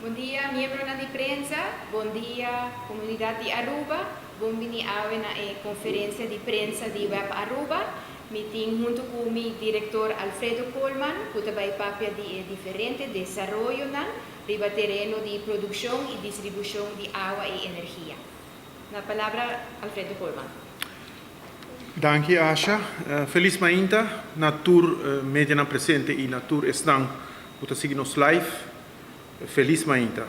Bon dia miembronan di prensa, bon dia comunidad di Aruba, bon bini awe na e conferencia di prensa di web Aruba. Mi tin hunto cu mi director Alfredo Koolman cu ta bay papia di e diferente desaroyonan riba tereno di produccion y distribucion di awa y energia. Na palabra Alfredo Koolman. Danki Asha. Feliz mainta na tur medianan presente y na tur esnan cu ta sigui nos live. Feliz mainta.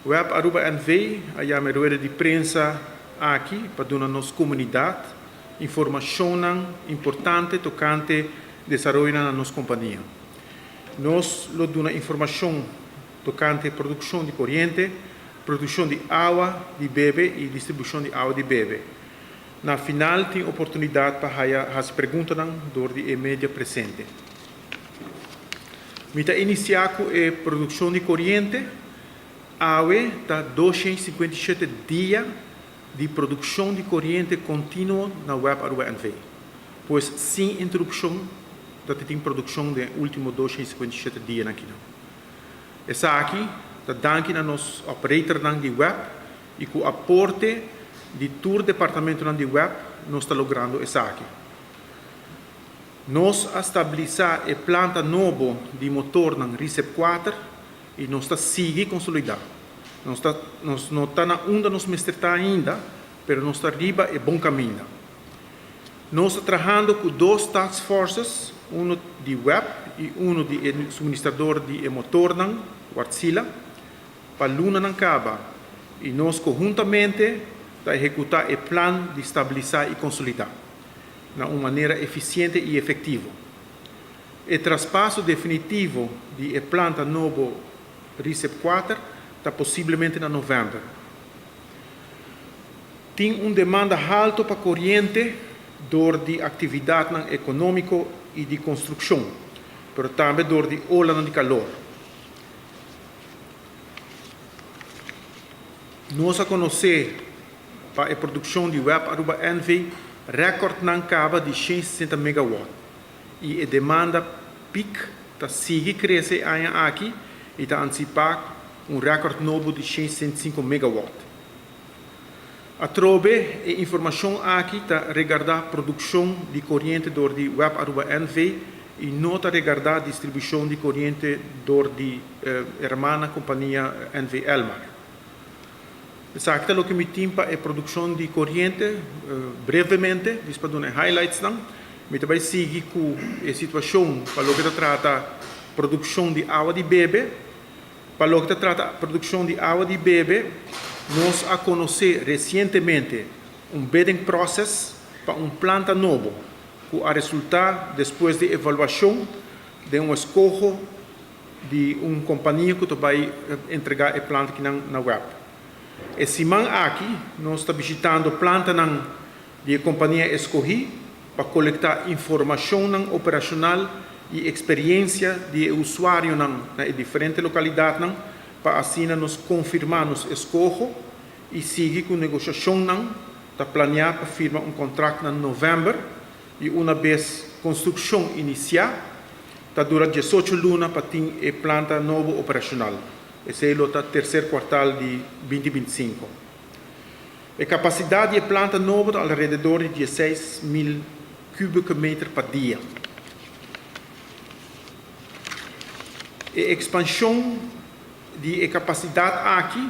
Web Aruba NV a yama e rueda di prensa aki pa duna nos comunidad informacionnan importante tocante desaroyonan na nos compania. Nos lo duna informacion tocante produccion di coriente, produccion di awa di bebe y distribucion di awa di bebe. Na final tin oportunidad pa haya haci preguntanan door di e media presente. Mi ta inisiá ku e produkshon di koriente. Awe ta 257 dia di produkshon di koriente kontinuo na web Aruba NV. Pues sin interupshon ta tin produkshon den e último 257 dianan akinan. Esaki ta danki na nos operatornan di web i ku aporte di tur departamentonan di web nos ta logrando esaki. Nos a stabilisá e planta nobo di motornan Risep 4 i nos ta sigui konsolidá. Nos ta nos no ta na unda nos mester ta ainda, pero nos ta riba e bon kaminda. Nos ta trahando ku dos task forces, uno di web i uno di e suministrador di e motornan, Wärtsilä, pa lunanan kaba i nos konhuntamente ta ehekutá e plan di stabilisá i konsolidá. Na un manera efisiente i efektivo. E traspaso definitivo di e planta nobo Risep 4 ta posiblemente na novèmber. Tin un demanda halto pa koriente dor di aktividatnan ekonómiko i di konstrukshon, pero tambe dor di olanan di kalor. Nos a konosé Pa e produkshon di web Aruba NV rèkòrtnan kaba di 160 megawatt i e demanda pik ta sigui krese e aña aki i ta antisipá un rèkòrt nobo di 165 megawatt. Atrobe e informashon aki ta regardá produkshon di koriente dor di web Aruba NV i no ta regardá distribushon di koriente dor di hermana kompania NV Elmar. Esaki ta loke mi tin pa e produkshon di koriente brevemente, dis pa duna e highlightsnan. Mi ta bai sigui ku e situashon pa loke ta trata produkshon di awa di bebe. Pa loke ta trata produkshon di awa di bebe, nos a konosé resientemente un bidding process pa un planta nobo ku a resultá despues di evaluashon den un eskoho di un kompania ku ta bai entregá e plantakinan na web. E siman aki nos ta bishitando plantanan di e kompania eskohí pa kolektá informashonnan operashonal i eksperiensia di e usuarionan na e diferente lokalidatnan pa asina nos konfirmá nos eskoho i sigui ku negoshashonnan. Ta planeá pa firma un kontrakt na novèmber i una bes konstrukshon inisiá, Ta dura 18 luna pa tin e planta nobo operashonal. Esei lo ta terser kuartal di 2025. E kapasidat di e planta nobo ta alrededor di 16 mil kubike meter pa dia. E ekspanshon di e kapasidat aki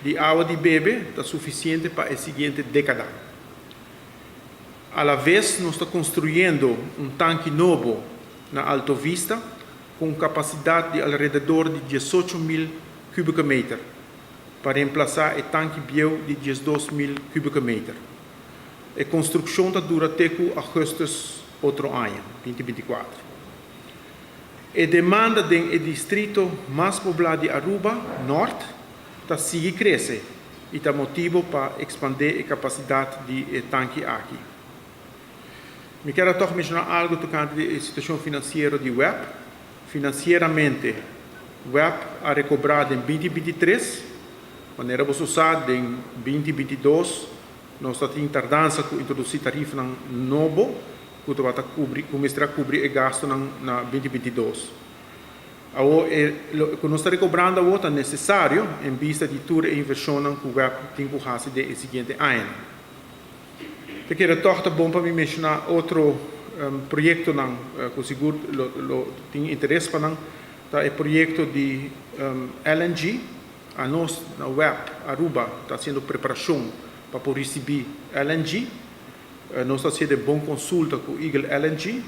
di awa di bebe ta sufisiente pa e siguiente dékada. A la ves nos ta konstruyendo un tanki nobo na Alto Vista ku un kapasidat di alrededor di 18 mil kubike meter pa reemplasá e tanki bieu di 12 mil kubike meter. E konstrukshon ta dura te ku augustus otro aña, 2024. E demanda den e distrito mas poblá di Aruba, Nort, ta sigui krese i ta motibo pa ekspandé e kapasidat di e tanki aki. Mi kier a tòg menshoná algu tokante di e situashon finansiero di web. Finansieramente, web a rekobrá den 2023. Manera boso sa, den 2022 nos ta tin tardansa ku introdusí tarifanan nobo ku tabata kubri ku mester a kubri e gastunan na 2022. Awor e lo ku nos ta rekobrando awor ta nesesario en bista di tur e invershonnan ku web tin ku hasi den e siguiente añanan. Ta kere tòg ta bon pa mi menshoná otro proyektonan ku sigur lo lo tin interes pa nan, ta e proyekto di LNG. Anos na web Aruba ta hasiendo preparashon pa por risibí LNG. Nos ta hasiendo e bon konsulta ku Eagle LNG.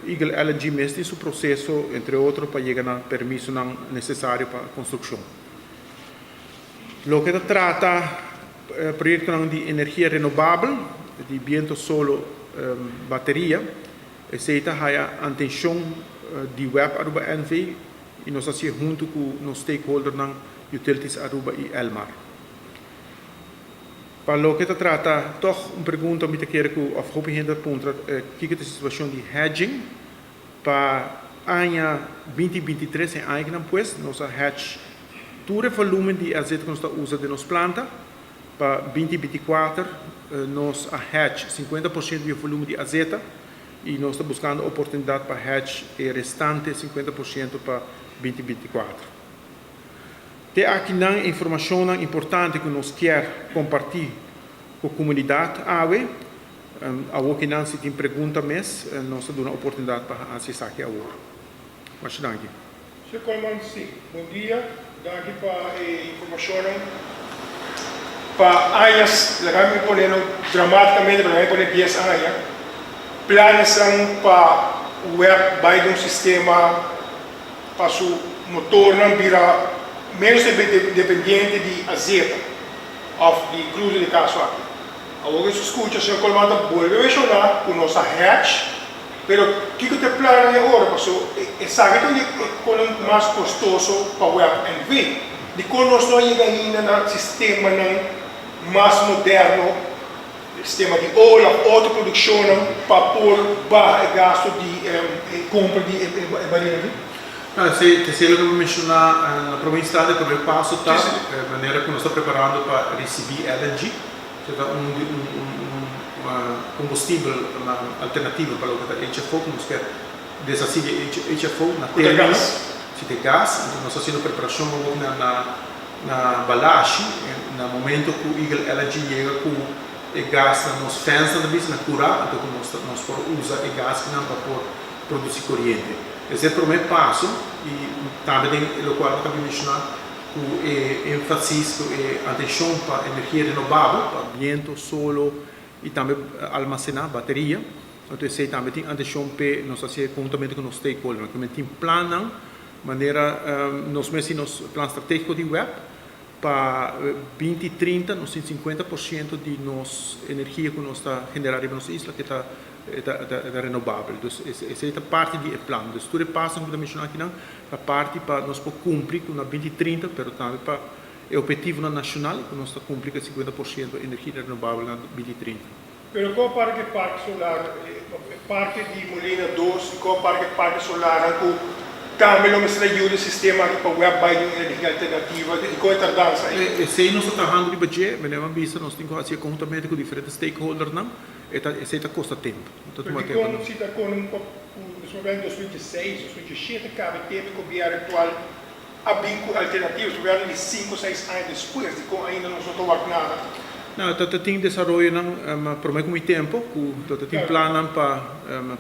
Eagle LNG mes tin su proseso, entre otro, pa yega na permisonan nesesario pa konstrukshon. Loke ta trata proyektonan di energia renobabel, di biento, solo, bateria, esei ta haya antenshon di web Aruba NV i nos ta hasié huntu ku nos stakeholdernan Utilities Aruba i Elmar. Pa loke ta trata tòg un pregunta mi ta kere ku òf hopi hende ta puntra kiko ta e situashon di hedging pa aña 2023 e aña kinan pues nos a hedge tur e volumen di azeta ku nos ta usa den nos planta pa 2024 nos a hedge 50% di e volumen di azeta i nos ta buskando oportunidat pa hedge e restante 50% pa 2024. Te akinan e informashonnan importante ku nos kier kompartí ku komunidat awe. Awokinan si tin pregunta mes, nos ta duna oportunidat pa hasi esaki awor. Masha danki. Señor Koolman, Sí. Bon dia. Danki pa e informashonnan. Pa añas, laga mi pone no dramaticamente, pero laga mi pone dies aña, planesnan pa web bai den un sistema pa su motornan bira menos dependiente di azeta of di crudo den caso aki. Awor cu nos scucha señor Colman ta bolbe menciona cu nos a hedge, pero kico ta e plannan e ora? Paso esaki ta un di e conan mas costoso pa web NV. Dicon nos no a yega ainda na sistemanan mas moderno, sistema di ola of otro produccionnan pa por baha e gasto di e compra di e baril aki? Si, ta esei loke mi menshoná na prome instante, e prome paso ta manera ku nos ta preparando pa risibí LNG, ku ta un di un kombustibel alternativo pa loke ta HFO, ku nos ke deshasí di HFO na término, si ta e gas. Enton nos ta hasiendo preparashon awor na na Balashi, na momento ku Eagle LNG yega ku e gas na nos fence nan ta bisa, na kurá, anto ku nos nos por usa e gas kinan pa por produsí koriente. Esei e promé paso i tambe den lokual bo ta bin menshoná ku e énfasis, ku e atenshon pa energia renobabel, pa biento, solo i tambe almasená, bateria. Anto esei tambe tin atenshon p'e nos hasié konhuntamente ku nos stakeholdernan. Ku men tin plannan manera nos mes tin nos plan stratégiko di web pa 2030 nos tin 50% di nos energia ku nos ta generá riba nos isla ke ta ta renobabel. Dus esei ta parti di e plan. Dus tur e pasonan ku mi ta menshoná akinan ta parti pa nos por kumpli ku na 2030 pero tambe pa e ophetivonan nashonal ku nos ta kumpli ku e 50% energia renobabel na 2030. Pero kua parke parke solar, e parke di Molina dos i kua parke parke solarnan ku tambe lo mester a yuda e sistema aki pa web bai di un energia alternativa i kon e tardansa ei? Esei nos ta trahando riba dje, meneer Van Bisa, nos tin ku hasi e konhuntamente ku diferente stakeholdernan, e ta esei ta kosta tempu, ta Pero tuma tempu. dikon si ta kon un ku nos por bira 2016, 2017 kabe tempu e gobièrnu aktual a bin ku alternativas, por bira di sinku seis aña despues, dikon ainda nos no ta wak nada? No, ta ta tin desaroyonan promé ku mi tempu, ku ta ta tin plannan pa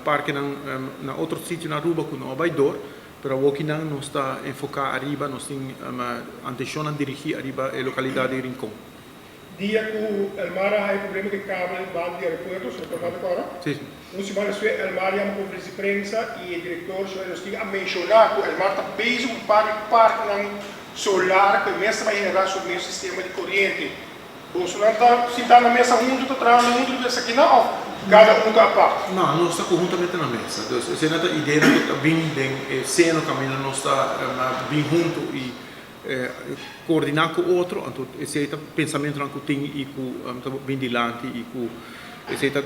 parkenan na otro sitio na Aruba ku no a bai dor, pero awokinan nos ta enfoká ariba, nos tin antenshonnan dirigí ariba e lokalidat di Rincon. Dia ku Elmar a haña problema ku e kabel banda di aeropuerto, si no ta mal rekòrda, Sí. un siman despues Elmar yama konferensia di prensa i e direktor señor Elostiga a menshoná ku Elmar ta bezig ku un par di parknan solar ku e mes ta bai generá su mes sistema di koriente. Bosonan ta sintá na mesa huntu ta trahando huntu riba esakinan òf kada un ta apart? No, nos ta konhuntamente na mesa. Dus esei ta ideanan ku ta bin den e seno kaminda nos ta bin huntu i Coordiná cu otro, anto esey ta pensamentonan cu tin y cu ta bin dilanti y cu esey ta,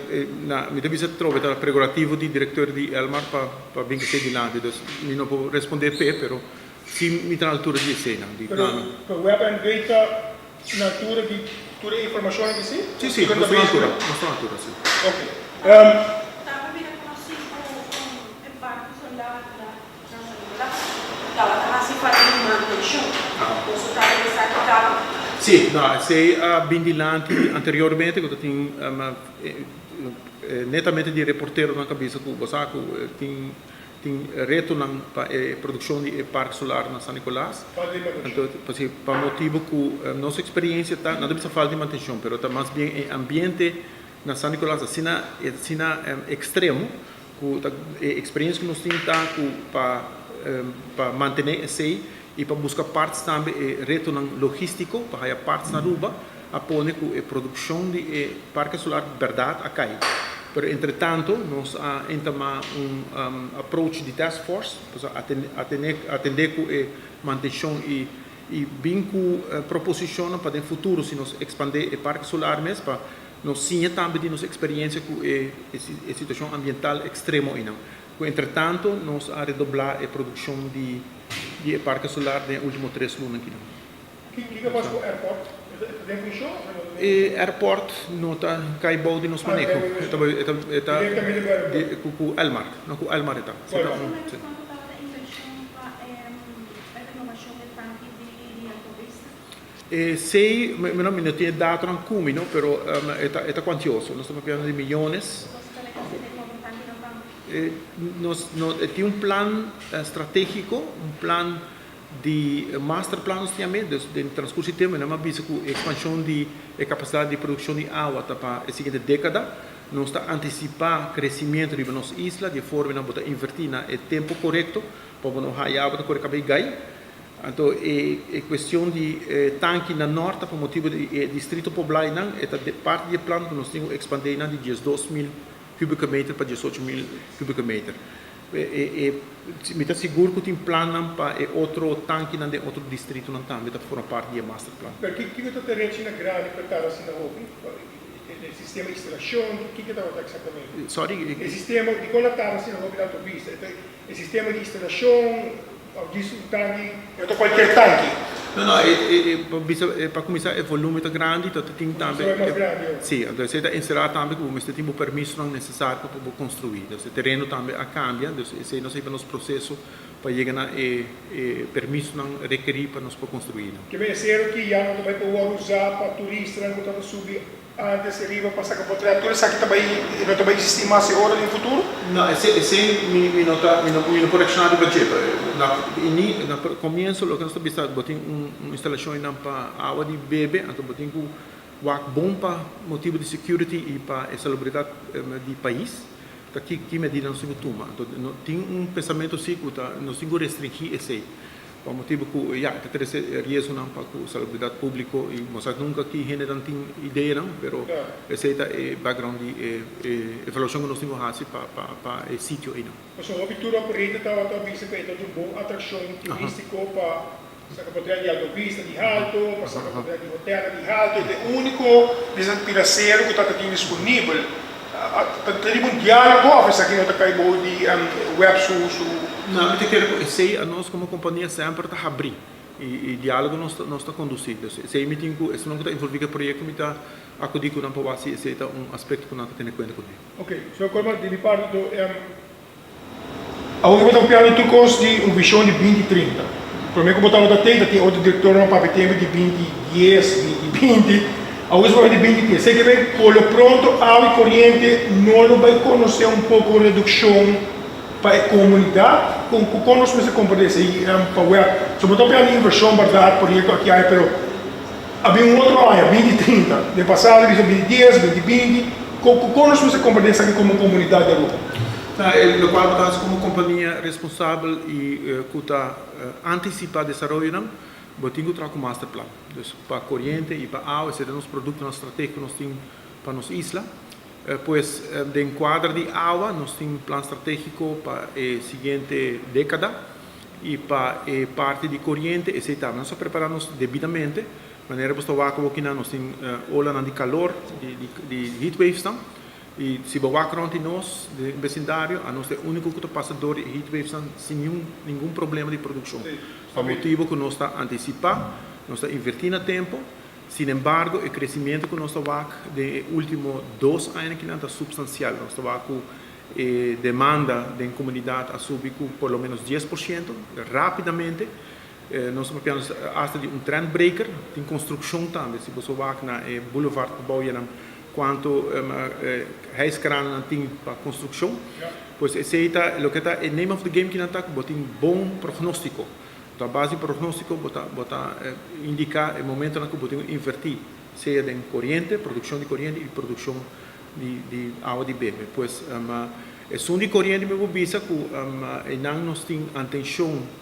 na, mi ta bisa trobe ta pregorativo di directeur di Elmar pa pa bin cu esey dilanti, dus mi no por responde p'e, pero si mi ta na altura di eseynan, di Pero plannan. pa web NV ta na altura di tur e informacionnan ki si? Si, si, nos ta na altura, nos ta na altura, si. Ok. Tambe mi ta conoci cu un parke solar na San Nicolas. mantenshon. Boso ta realisá ki kaba? Sí, no, esei a bin dilanti anteriormente ku ta tin netamente di reporteronan ku a bisa ku bo sa ku tin tin retonan pa e produkshon di e park solar na San Nicolas. Anto pasobra pa motibu ku nos eksperiencia ta, no ta bisa falta di mantenshon, pero ta mas bien e ambiente na San Nicolas asina asina ekstremo ku ta e eksperiencia ku nos tin ta ku pa pa mantené esei i pa buska parts tambe e retonan logístiko pa haya parts na Aruba a pone ku e produkshon di e parke solar bèrdat a kai. Pero entretanto nos a entamá un approach di task force pasobra atendé ku e mantenshon i i bin ku proposishonnan pa den futuro si nos ekspandé e parke solar mes pa nos siña tambe di nos eksperiencia ku e e situashon ambiental ekstremo einan. Ku entretanto nos a redoblá e produkshon di di e parke solar den e último tres luna akinan. Kiko a pasa ku airport? E ta den funshon of e no ta den funshon? E airport no ta kai bou di nos maneho. E ta e ta Direktamente ku airport? Ku ku Elmar. No ku Elmar e ta. Ku Elmar. Mas o menos kuantu tabata invershon pa e renovashon e tanki di Alto Vista? Esei mi no tin e datonan ku mi no, pero e ta e ta kuantioso. Nos ta papiando di miyones. Boso ta leka hasi den nobo tankinan tambe? Nos no tin un plan stratégiko, un plan Di masterplan nos tin amé, dus den transcurso di tempo nan a bisa cu e expansion di e capacidad di produccion di awa ta pa e siguiente decada. Nos ta anticipa crecimiento riba nos isla di e forma nan bo ta inverti na e tempo corecto pa bo no haya awa ta core caba y gai. Anto e e cuestion di e tanki na nort ta pa motibo di e distrito pobla eynan e ta parti di e plan cu nos tin cu expande eynan di 12.000 kubieke meter pa 18.000 kubieke meter. Mi ta sigur ku tin plannan pa e otro tankinan den otro distritonan tambe ta forma parti di e masterplan. Pero kiko ta ta rechi na grandi pa tabata asina hopi? E sistema di instalashon, kiko tabata eksaktamente? Sorry? E sistema, dikon a tarda asina hopi na Altavista? E sistema di instalashon òf djis un tanki? No ta kualkier tanki. No, no, pa bisa, pa kuminsá e volumen ta grandi, ta tin tambe. Esei mas grandi awo. Sí, anto esei ta enserá tambe ku bo mester tin bo permisonan nesesario pa bo konstruí. Dus e tereno tambe a kambia, dus esei nos a hiba nos proseso pa yega na e e permisonan rekerí pa nos por konstruí nan. Ke men e sero ki ya no ta bai por wòrdu usá pa turistanan ku ta ta subi Antes e riba pa saca potret tur esaki ta bay no ta bay existi mas e ora den futuro? No, esey esey mi mi no ta mi no mi no por reacciona riba dje pero na ini na comienzo loke nos ta bisa bo tin un un instalacion eynan pa awa di bebe anto bo tin cu wak bon pa motibo di security y pa e salubridad di pais ta ki ki medida nos tin cu tuma anto no tin un pensamento si cu ta nos tin cu restringi esey. Pa motibu ku ya ta trese riesgonan pa ku salubridat públiko i bo sa nunka ki hendenan tin ideanan, pero esei ta e background di e evaluashon ku nos tin ku hasi pa pa e sitio einan. Pasobra hopi tur operator tabata bisa ku e ta un bon atrakshon turístiko pa saka potret di Alto Vista di halto, pa saka potret di hotelnan di halto, e ta e úniko bisa pirasero ku tabata tin disponibel. Ta riba un diálogo òf esaki no ta kai bou di web su su. No, mi ta kere ku esei anos komo kompania semper ta habrí i diálogo nos ta nos ta kondusí. Dus esei mi tin ku esnan ku ta envolví ku e proyekto mi ta akudí ku nan pa wak si esei ta un aspekto ku nan ta tene kuenta kuné. Oke, señor Koolman, di mi parti to Awor ku bo ta papiando tur kos di un vishon di binti trinta. Promé ku bo tabata tei ta tin otro direktornan papia tempu di binti dies, binti binti. Awor su papia di binti trinta. Esei ke bai por lo pronto awa i koriente no lo bai konosé un poko redukshon pa e komunidat? Kon kon nos mester komprendé esei pa web? So bo ta papia di invershon bèrdat, proyekto aki aya pero a bin un otro aña binti trinta. Den pasado a bisa binti dies, binti binti. Kon kon nos mester komprendé esaki komo komunidat di Aruba? Ta e lokual bo ta hasi komo kompania responsabel i ku ta antisipá desaroyonan, bo tin ku traha ku masterplan. Dus pa koriente i pa awa, esei ta nos produktonan stratégiko nos tin pa nos isla. Pues den kuadra di awa nos tin plan stratégiko pa e siguiente dékada i pa e parti di koriente esei tambe. Nos a prepará nos debidamente, manera bo ta wak awokinan nos tin olanan di kalor, di heatwavesnan. I si bo wak rond di nos, den besindario, anos ta e úniko ku ta pasa dor di e heatwavesnan sin niun ningun problema di produkshon. Pa motibu ku nos ta antisipá, nos ta invertí na tempu. Sinembargo, e kresimentu ku nos ta wak den e último dos añanan kinan ta supstansial. Nos ta wak ku e demanda den komunidat a subi ku por lo ménos 10% rápidamente. Nos ta papiando asta di un trendbreaker. Tin construccion tambe, si boso wak na e boulevard pabou yanan cuanto hijskranen tin pa construccion. Pues esey ta loke ta e name of the game kinan ta cu bo tin bon prognostico. Anto a base di prognostico bo ta bo ta indica e momentonan cu bo tin cu inverti sea den coriente, produccion di coriente y produccion di di awa di bebe. Pues esun di coriente mi por bisa cu eynan nos tin antencion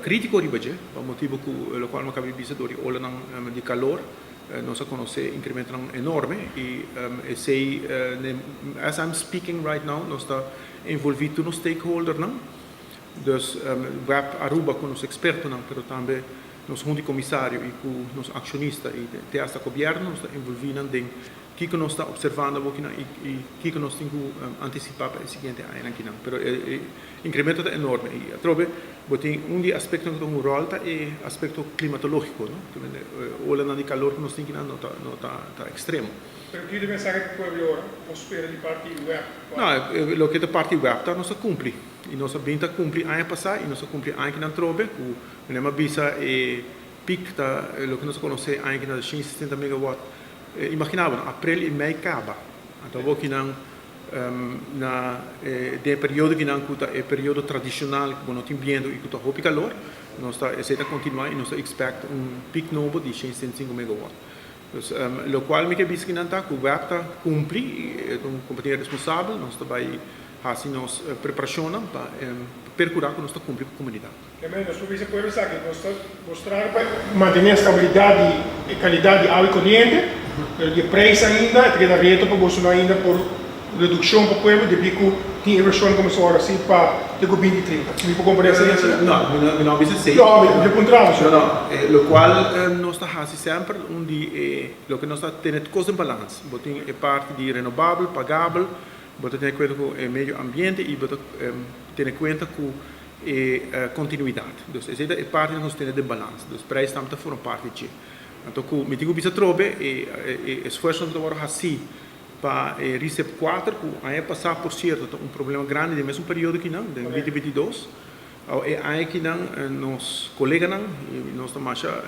Critico riba dje, pa motibo cu locual mi a caba di bisa dor di olanan di calor nos a conoce incrementonan enorme y esey as I'm speaking right now nos ta envolvi tur nos stakeholdernan, dus web Aruba cu nos expertonan pero tambe nos hunta di comisario y cu nos accionista y te hasta gobierno nos ta envolvi nan den Kiko nos ta observando abokinan i kiko nos tin ku antisipá pa e siguiente añanan kinan? Pero e inkremento ta enorme i atrobe bo tin un di e aspektonan ku ta un ròl ta e aspekto klimatológiko, no? E olanan di kalor ku nos tin kinan no ta no ta ta ekstremo. Pero kiko ta e mensahe pa pueblo ora bo spera di parti web pa. No, loke ta parti web ta nos a kumpli i nos a bin ta kumpli aña pasá i nos a kumpli aña kinan atrobe ku manera mi a bisa e pik ta loke nos a konosé aña kinan ta 160 megawatt. Imaginá bo, na aprel i mei kaba, anto awor ki nan na den e periodo ki nan ku ta e periodo tradishonal ku bo no tin bientu i ku ta hopi kalor, nos ta esei ta kontinuá i nos ta expect un pik nobo di 165 megawatt. Dus lokual mi ke bisa ki nan ta ku web ta kumpli i e ta un kompania responsabel, nos ta bai hasi nos preparashonnan pa perkurá ku nos ta kumpli ku komunidat. Amen. Nos por bisa pueblo esaki, nos ta mostrando pa mantene estabilidad di e calidad di awa y coriente, pero di e prijs ainda e ta keda reto pa boso no ainda por reduccion pa pueblo debi cu tin inversion cuminsa ora si pa te cu binti trinta. Mi por comprende esey asina? No, mi no a bisa esey. No, mi puntra bo. No, no. Locual nos ta haci semper un di e loke nos ta tene cos den balans. Bo tin e parti di renobabel, pagabel, bo ta tene cuenta cu e medio ambiente y bo ta tene cuenta cu e kontinuidat. Dus esei ta e parti ku nos tene den balans. Dus prijs tambe ta forma parti dje. Anto ku mi tin ku bisa atrobe e e esfuersonan ku ta wòrdu hasí pa e Recep kuater ku aña pasá por sierto ta un problema grandi den mesun periodo kinan den binti binti dos. Awo e aña kinan nos koleganan i nos ta masha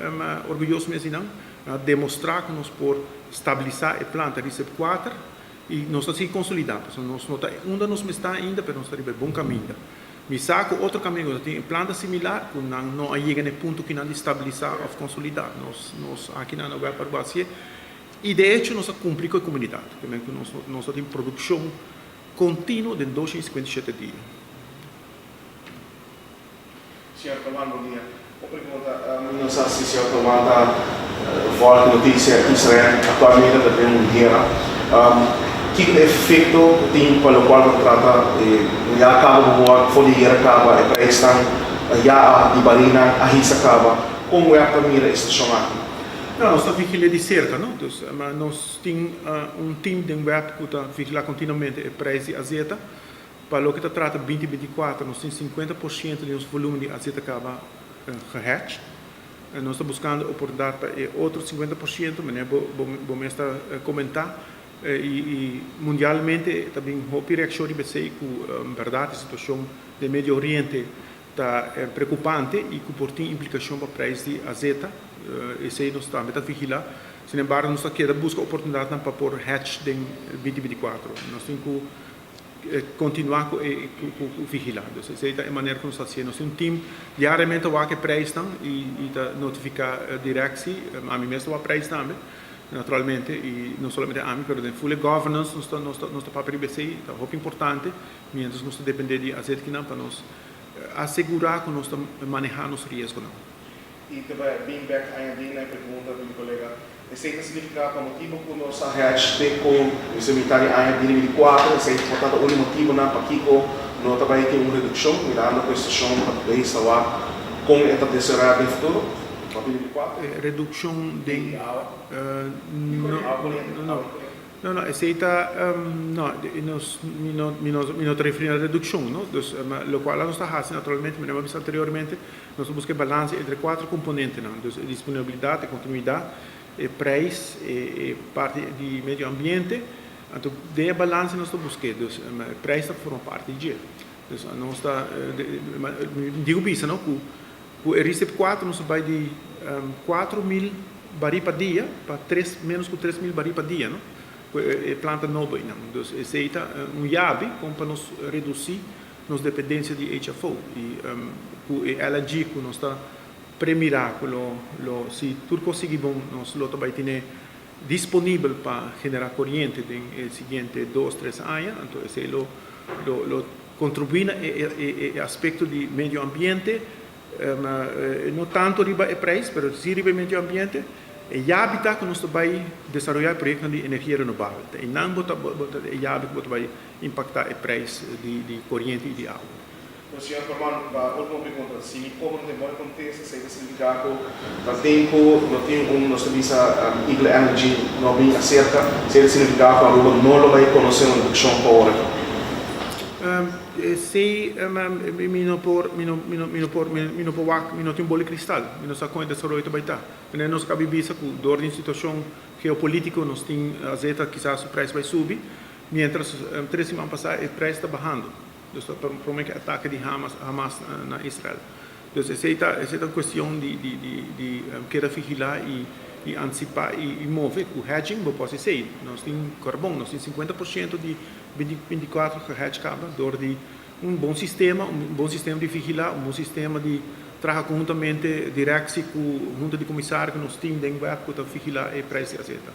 orguyoso mes di nan a demostrá ku nos por stabilisá e planta Recep kuater i nos ta sigui konsolidá pasobra nos no ta unda nos mester ta ainda pero nos ta riba e bon kaminda. Mi sa ku otro kaminda ku ta tin e planta similar ku nan no a yega na e punto ki nan di stabilisá òf konsolidá. Nos nos aki na web a hasié i de echo nos a kumpli ku e komunidat. Te men ku nos nos ta tin produkshon kontinuo den 257 dia. Señor Toman, bon dia. Un pregunta, mi no sa si señor Toman ta volg noticia Israel actualmente ta den un guera. Kiko ta e efecto cu tin pa locual ta trata ya caba bo hoor for di guera caba e prijsnan ya a di barinan a hisa caba. Con web ta mira e situacion aki? No, nos ta vigila di cerca, no? Dus, nos tin un team den web cu ta vigila continuamente e prijs di azeta. Pa loke ta trata binti 24 nos tin 50% di nos volumen di azeta kaba gehedged. Nos ta buskando oportunidat pa e otro 50%, manera bo bo mes ta komentá i mundialmente ta bin hopi reakshon riba esei ku bèrdat e situashon den Medio Oriente ta preokupante i ku por tin implikashon pa preis di azeta. Esei nos tambe ta vigilá. Sin embargo nos ta keda buska oportunidatnan pa por hedge den binti 24. Nos tin ku Kontinuá ku e ku vigilá. Dus esei ta e manera ku nos ta hasié. Nos tin un tim diariamente ta wak e preisnan i ta notifiká direksi. Ami mes ta wak preis tambe, naturalmente, i no solamente ami pero den ful e governance nos ta nos ta nos ta papia riba esei. Ta hopi importante miéntras nos ta dependé di asetkinan pa nos asegurá ku nos ta manehá nos riesgonan. I ta bai bin bek añadí na e pregunta di mi kolega. Esei ta signifiká pa motibu ku nos a hedge te ku mester mitá di aña 2024, esei por ta ta un di motibunan pakiko no ta bai tin un redukshon, mirando ku e stashon ta bezig ta wak kon e ta desaroyá den futuro pa 2024. E redukshon den no no no esei ta no nos mi no mi no mi no ta referí na redukshon no dus lokual nos ta hasi naturalmente manera mi a bisa anteriormente. Nos ta buska e balanse entre kuater komponentenan, dus e disponibilidat, e kontinuidat, e preis, e parti di medio ambiente. Anto den e balanse nos ta busk'é, dus e preis ta forma parti di dje. Dus nos ta, mi digu bisa no ku Ku e RISEP 4 nos a bai di 4.000 barí pa dia pa tres menos ku 3.000 barí pa dia, no? Ku e planta nobo einan. Dus esei ta un yabi kon pa nos redusí nos dependensia di HFO. I ku e LNG ku nos ta premirá ku lo lo si tur kos sigui bon nos lo ta bai tene disponibel pa generá koriente den e siguiente dos tres aña. Anto esei lo lo lo kontribuí na e e e aspekto di medio ambiente, no tanto riba e prijs, pero sí riba e medio ambiente. E yabi ta ku nos ta bai desaroyá e proyektonan di energia renobabel. Ta einan bo ta bo ta e yabi ku bo ta bai impaktá e prijs di di koriente i di awa. Pues señor Korman, pa ultimo pregunta, si mi kobra den bon kontesta, esei ta signifiká ku ta tempu no tin un, nos ta bisa, Eagle Energy no bin aserka, esei ta signifiká ku Aruba no lo bai konosé un redukshon pa ora aki? Esei mi no por, mi no, mi no, mi no por, mi no por wak, mi no tin un bol di kristal, mi no sa kon e desaroyo ta bai ta. Manera nos a bisa ku dor di un situashon geopolítiko nos tin azeta kisas su prijs bai subi, mientras tres siman pasá e prijs ta bahando. Dus ta prome ku e atake di Hamas Hamas na Israel. Dus esei ta esei ta un kuestion di di di di keda vigilá i i antisipá i i move ku hedging bo por hasi esei. Nos tin karbon, nos tin 50% di 2024 gehedge kaba dor di un bon sistema, un bon sistema di vigilá, un bon sistema di traha konhuntamente direksi ku hunta di komisario ku nos tin den web ku ta vigilá e prijs di azeta.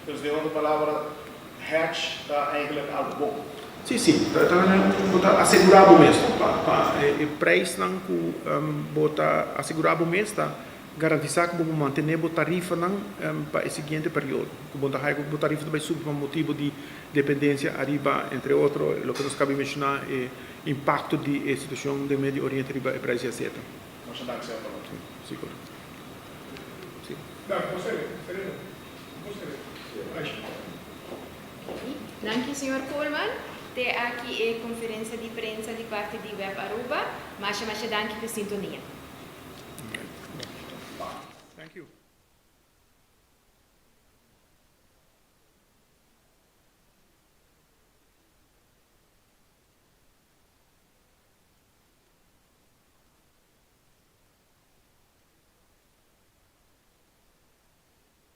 Dus den otro palabra, hedge ta eigenlijk algo bon. Sí, sí. Ta bo ta asegurá bo mes no pa pa e prijsnan ku bo ta asegurá bo mes ta garantisá ku bo por mantené bo tarifanan pa e siguiente periodo. Ku bo ta haya ku bo tarifa ta bai subi pa motibu di dependensia ariba, entre otro, loke nos kaba di menshoná, e impakto di e situashon den Medio Oriente riba e prijs di azeta. Masha danki, señor Pablo. Sí, sigur. Sí. Danki, bo sere, sereno. Bo sere. Aisha. Danki, señor Koolman. Te aki e konferensia di prensa di parti di Web Aruba. Masha, masha danki pa e sintonia. Thank you.